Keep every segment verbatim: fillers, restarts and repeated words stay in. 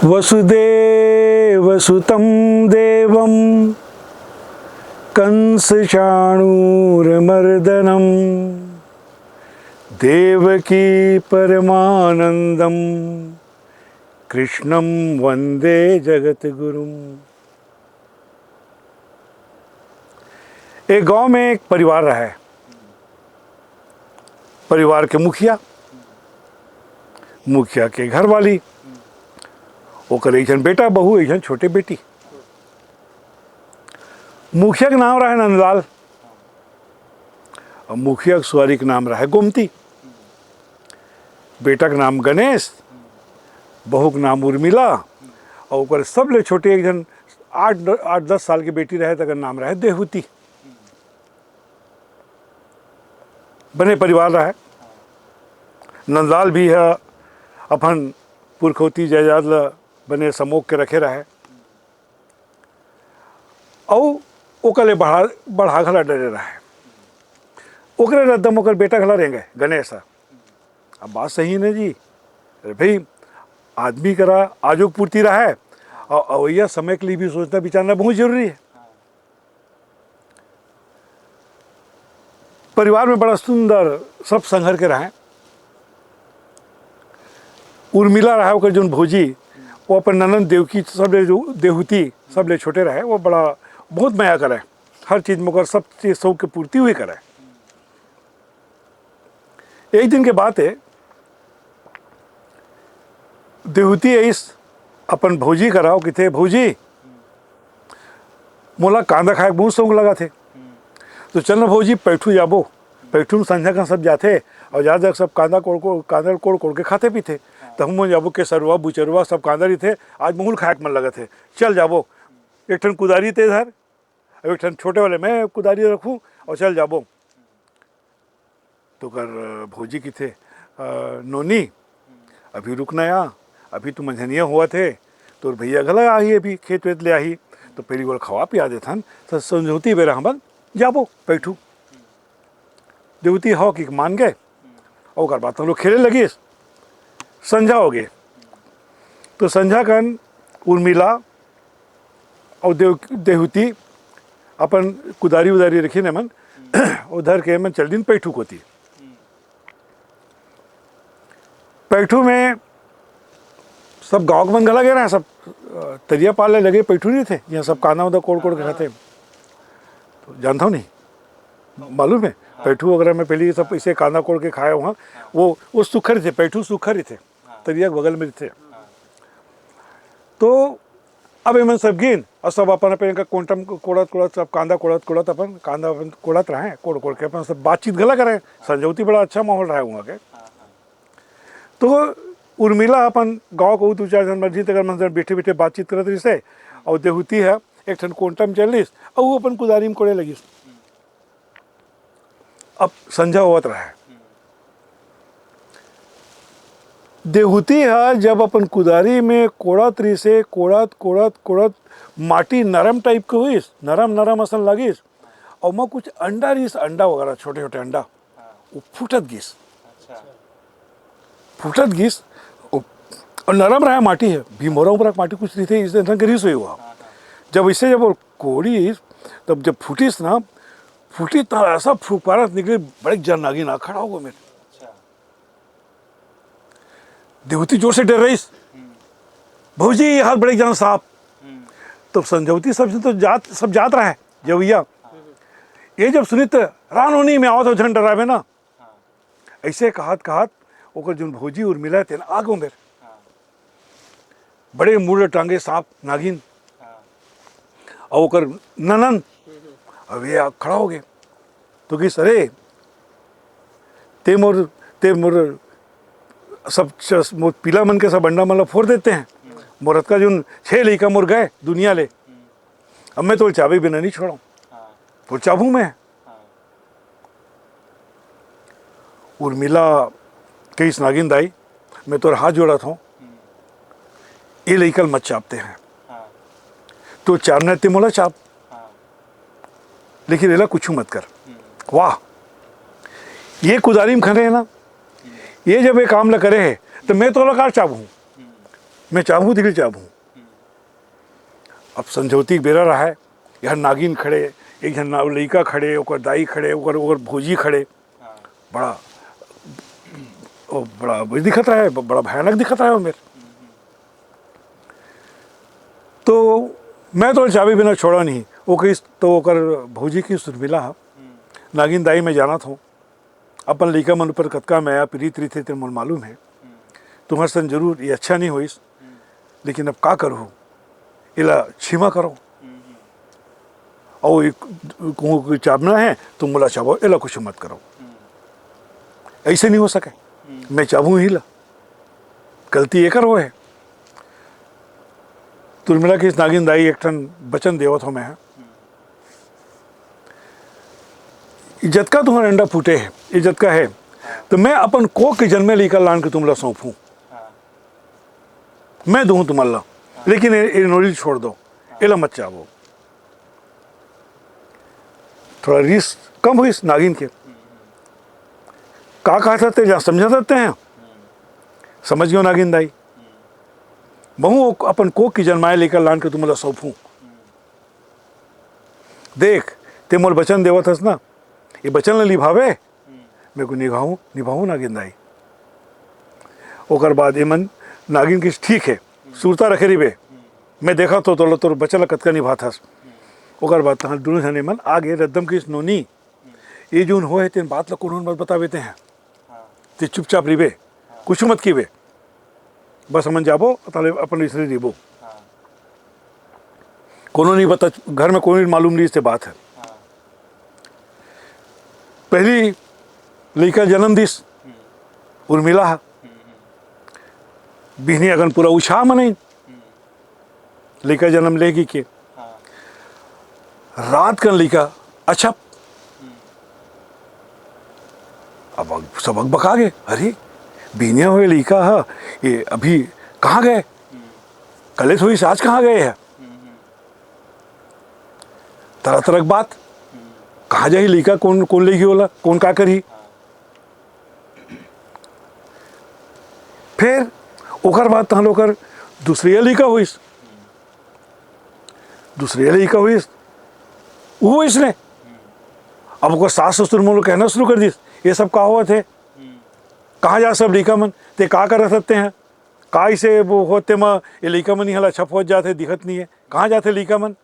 वसुदेवसुतं देवं कंसचाणूरमर्दनम्। देवकी परमानंदम कृष्णम वंदे जगत गुरुम। एक गांव में एक परिवार रहे। परिवार के मुखिया, मुखिया के घरवाली, ओकर एक झन बेटा बहू, एक झन छोटे बेटी। मुखिया के नाम रहे नंदलाल, और मुखिया के सुआरी के नाम रहे गोमती। बेटा के नाम गणेश, बहू के नाम उर्मिला, और ओकर सबले छोटे एक झन आठ आठ दस साल के बेटी रहे, तकर नाम रहे देहूती। बने परिवार रहे। नंदलाल भी ह अपन पुरखौती जायदाद ल बने समोक के रखे रहे, अउ ओकर ले बढ़ा बढ़ा घला डरे रहे। ओकरे रद्दम ओकर बेटा घला रेंगे गणेश ह। अब बात सही है ना जी, अरे भाई, आदमी करा आजो पूर्ति रहे, और अवैया समय के लिए भी सोचना विचारना बहुत जरूरी है। परिवार में बड़ा सुंदर सब संघर के रहे। उर्मिला रहा ओकर जोन भौजी, वो अपन ननद देवकी सबले जो देहूती सबले छोटे रहे, वो बड़ा बहुत मया करे, हर चीज में ओकर सब चीज शौक के पूर्ति हुई करे। एक दिन के बात है, देहूती आइस अपन भौजी करा, कथे, "भौजी, मोला कांदा खाए के बहुत शौक लगा थे, तो चल ना भौजी, पैठू जाबो।" पैठू में संझा का सब जाथे, और जा जा सब कांदा कोड़ कोड़, कांदा कोड़ कोड़ के खाते पीते। तो हम जाबो, केसरुआ बुचरुआ सब कांदा रहिथे, आज महूल खाए के मन लगत हे, चल जाबो। एक ठन कुदारी ते धर, अब एक ठन छोटे वाले मैं कुदारी रखूं और चल जाबो। तो कर भौजी किथे, "अ, नोनी, अभी रुकना या, अभी तो मंझनिया हुआ थे, तोर भैया घला आही, अभी खेत वेत ले आही, तो पहली बार खवा पिया देथन, तो समझौती बेरा हमन जाबो पैठू।" देवती हव कि मान गए, और ओकर बाद तो लोग खेले लगिस। संझा हो गए, तो संझा कन उर्मिला और देव देहूती अपन कुदारी उदारी रखिन एमन, उधर के एमन चल दिन पैठू कोती। पैठू में सब गांव के मन घला गे रहे, सब अ, तरिया पार ले लगे पैठू नहीं थे, यहाँ सब कांदा उदा कोड़ कोड़ के खाते। तो जानता हूँ नहीं, मालूम है, पैठू वगैरह में पहले ये सब इसे कांदा कोड़ के खाए वहाँ, वो वो सूखर थे, पैठू सूखर ही थे, तरिया के बगल में थे। तो अब एमन सब गिन और सब अपन अपन का कोंटम कोड़त कोड़त, सब कांदा कोड़त कोड़त, अपन कांदा अपन कोड़त रहे, कोड़ कोड़ के अपन सब बातचीत घला करे। संझौती बड़ा अच्छा माहौल रहे वहाँ के। तो उर्मिला अपन गांव के दू चार झन मर्जी तकर मन से बैठे बैठे बातचीत करत रहिसे, और देहूती है एक ठन कोंटम चल रहिस, और वो अपन कुदारी में कोड़े लगिस। अब संझा होवत रहे। देहूती ह जब अपन कुदारी में कोड़त रहिसे, कोड़त, कोड़त, कोड़त, माटी नरम टाइप के होइस, नरम, नरम असन लागिस। अउ ओमा कुछ अंडा रहिस, अंडा वगैरह, छोटे, छोटे अंडा, वो फूटत गिस। अच्छा। फूटत गिस, वो, और नरम रहा माटी है, भिंभोरा उमरा के माटी कुछ रहिथे, इस ढंग के रिस हुई हुआ। जब इसे जब वो कोड़िस, तब जब फूटिस ना, फूटी त ऐसा फुफकारत निकली, बड़े जन नागिन आ खड़ा हो गो मेर। अच्छा। देहूती जोर से डर रहिस, "भौजी, ये हाथ बड़े जान सांप।" हम्म। तो संझौती सब तो जात, सब जात रहा है जवैया। हाँ। ये जब सुनिस त, "रा नोनी, मैं आवत हंव, झन डराबे ना।" हाँ। ऐसे कहत कहत ओकर जोन भौजी उर्मिला तेन आ गो मेर। हाँ। बड़े मुड़ टांगे सांप नागिन। हाँ। अउ ओकर ननन, अब ये आ खड़ा हो गए। तो कहिस, "अरे, ते मोर, ते मोर सब च-, मोर पीला मन के सब अंडा मन ला फोड़ देते हैं। मोर अतका जोन छह लइका मोर गए दुनिया ले। अब मैं तोर चाबे बिना नहीं छोड़ाऊं। हाँ। तोर चाबू मैं।" हाँ। उर्मिला कहिस, "नागिन दाई, मैं तोर हाथ जोड़त हंव, हम्म। ये लइका ल मत चाबते हैं। हाँ। तो चाबना ते मोला चाब। हाँ। लेकिन एला कुछू मत कर।" हम्म। वाह, ये कुदारी में खने है ना, हम्म। ये जब ये काम ला करे है, तो मैं तोला का चाबहूं? हम्म। मैं चाहूँ, दिल चाहूँ। अब समझौती के बेरा रहा है, यहाँ नागिन खड़े, एक झन ना-, लइका खड़े, ओकर दाई खड़े, ओकर, ओकर भौजी खड़े। बड़ा, वो बड़ा दिखत रहा है, बड़ा भयानक दिखत रहा है वो मेरे। तो मैं तो चाबे बिना छोड़ा नहीं। वो कहिस, तो ओकर भौजी कहिस, "उर्मिला, नागिन दाई मैं जानत हूँ, अपन लइका मन ऊपर कतका मया प्रीत रहिथे, तेन मोला मालूम है। तुम्हर सन जरूर ये अच्छा नहीं होइस, लेकिन अब का करहू, एला क्षमा करो। अउ एक, कहूँ कोई चाबना है, तो मोला चाबो, एला कुछ मत करो।" ऐसे नहीं हो सके। मैं चाबूँ ही ला, गलती एकर होय है। तो उर्मिला कहिस, "नागिन दाई, एक ठन वचन देवत हो मैं, ये जतका तुम्हर अंडा फूटे है, ये जतका है, तो मैं अपन कोख के जनमे लइका लान के तुमला सौंपहूँ। मैं दूँ तुमला, लेकिन ये, ये नोरी छोड़ दो, एला मत चाबो।" थोड़ा रिस कम होइस नागिन के। का कहत हे, जा समझत हे? समझ गेंव नागिन दाई। महूँ अपन कोख के जनमाए लइका लान के तुमला सौंपहूँ। देख, तें मोला वचन देवत हस ना, ये वचन ला निभाबे? मैं कहेंव निभाहूँ, निभाहूँ नागिन दाई। ओकर बाद एमन, नागिन कहिस, "ठीक हे, सुरता रखे रहिबे, मैं देखत हों तोला, तोर वचन ला कतका निभात हस।" ओकर बाद तहाँ दूनों झन एमन आगे रद्दम कहिस, "नोनी, ये जउन होय हे तेन बात ला कोनो ल मत बताबे तें हा। तें चुपचाप रहिबे, कुछू मत कहिबे। बस हमन जाबो, ताले अपन इसरे रहिबो।" कोनो नहीं बता, घर में कोई मालूम नहीं, से बात है। पहली लइका जन्म दिस, उर्मिला हा। बिहनिया कन पूरा उछाह मनई, लइका जन्म लेगी के। रात कन लइका अछप। अब सब अकबका गे, "अरे, बिहनिया होय लइका हा, ये अभी कहाँ गए? कले तो होइस, आज कहाँ गए हे?" तरह तरह के बात, कहाँ जाही लइका, कौन, कौन लेगी ओला, कौन का करही। फिर ओकर बाद तहाँ ले ओकर दूसरे लइका होइस, दूसरे लइका होइस, वो इसने अब ओकर सास ससुर मन ल कहना शुरू कर दिस, "ये सब का होवत हे? कहाँ जा सब लइका मन? तें का करत हस तें हा? का इसे वो होत हे म, ये लइका मन इहाँ ला अछप होत जात हे, दिखत नहीं हे, कहाँ जात हे लइका मन?"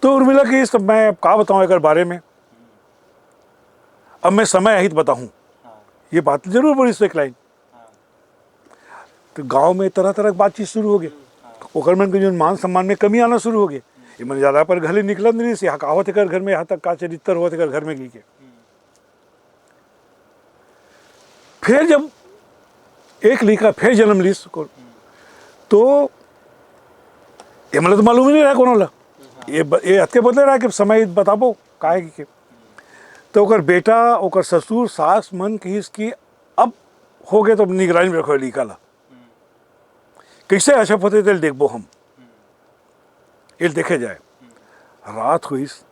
तो उर्मिला कहिस, "मैं अब का बताऊँ एकर बारे में, अब मैं समय आही त बताहूँ।" ये बात जरूर बोलिस एक लाइन। तो गाँव में तरह तरह के बातचीत शुरू हो गे। ओकर मन के जउन मान सम्मान में कमी आना शुरू हो गे। ये मन ज्यादा पर घर ले निकलत नहीं रहिस, यहाँ का होत हे एकर घर में, यहाँ तक का चरित्र होत हे एकर घर में कहिके। फिर जब एक लइका फिर जन्म लिस, तो ये मतलब तो मालूम ही नहीं रहा कोनो ला। ये ब-, ये अतके बदले रहा कि समय बताबो, काहे कि, तो ओकर बेटा, ओकर ससुर, सास मन कहिस कि अब हो गे, तो अब निगरानी में रखो लइका ला। कइसे अछप होथे, तेला देखबो हम। एला देखे जाए। रात होइस,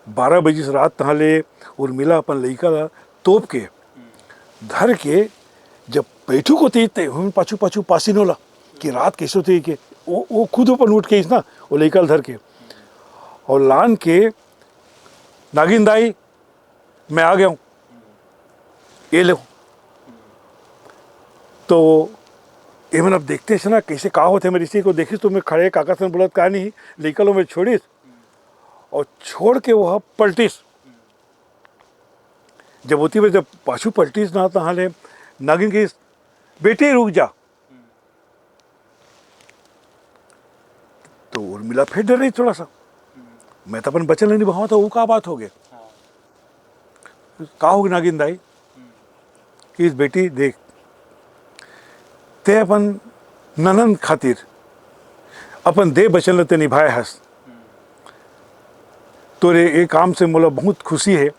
बारह बजिस रात, तहाँ ले उर्मिला अपन लइका ला तोप के, धर के, जब बैठू कोती, ते हम पाछू पाछू पासिन ओला कि रात कइसे होथे के, वो, वो खुद अपन उठ के आइस ना, वो लइका ला धर के, अउ लान के, "नागिन दाई, मैं आ गेंव, ये लो।" तो ये मन अब देखते हैं ना, कइसे का होथे, मेरे इसी को देखिस तो मैं खड़े काका सन बोलत का नहीं, लइका लो मैं छोड़िस, अउ छोड़ के वो पलटिस। जब ओती बेर जब पाछू पलटिस ना, तहाँ ले नागिन कहिस, "बेटी रुक जा।" तो उर्मिला फिर डर रही थोड़ा सा, "मैं तो अपन वचन नहीं निभावत हँव, वो का बात हो गे?" "का हो गे नागिन दाई?" कहिस, "बेटी देख, तें अपन ननंद खातिर अपन दे वचन ल तें निभाए हस। तोरे ये काम से मोला बहुत खुशी हे।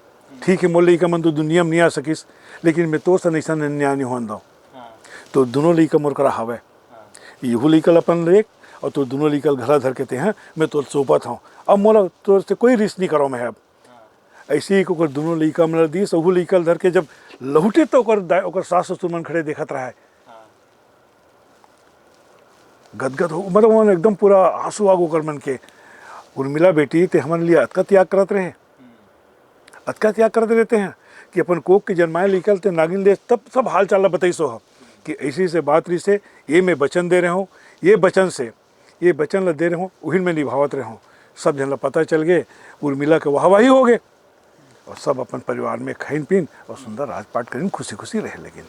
ठीक हे, मोर लइका मन तो दुनिया में नहीं आ सकिस, लेकिन मैं तोर सन अइसन अन्याय नहीं होन दँव। तो दूनों लइका मोर करा हवय, इहू लइका ल अपन लेग, अउ तोर दूनों लइका ल घला धर के तें हा, मैं तोर सौंपत हँव। अब मोला तोर से कोई रिस नहीं करँव मैं अब।" अइसे ही ओकर दुनों लइका मन ल दिस, ओहू लइका ल धर के जब लहुटिस त ओकर दाई, ओकर सास ससुर मन खड़े देखत रहय। गदगद हो, मतलब ओमन एकदम पूरा आंसू आगे ओकर मन के। उर्मिला बेटी, तें हमर लिए अतका त्याग करत रहे, अतका त्याग करत रहे तें, कि अपन कोख के जनमाए लइका ल तें नागिन देस, तब सब हालचाल ल बतइस ओह, कि अइसे अइसे बात रहिस हे, ये मैं बचन दे रहे हंव, ये बचन से, ये बचन ल दे रहे हंव, उहिन मैं निभावत रहे हंव। सब झन ल पता चल गे, उर्मिला के वाहवाही हो गे, अउ सब अपन परिवार में खइन पीन अउ सुंदर राजपाट करिन, खुशी खुशी रहे लगिन।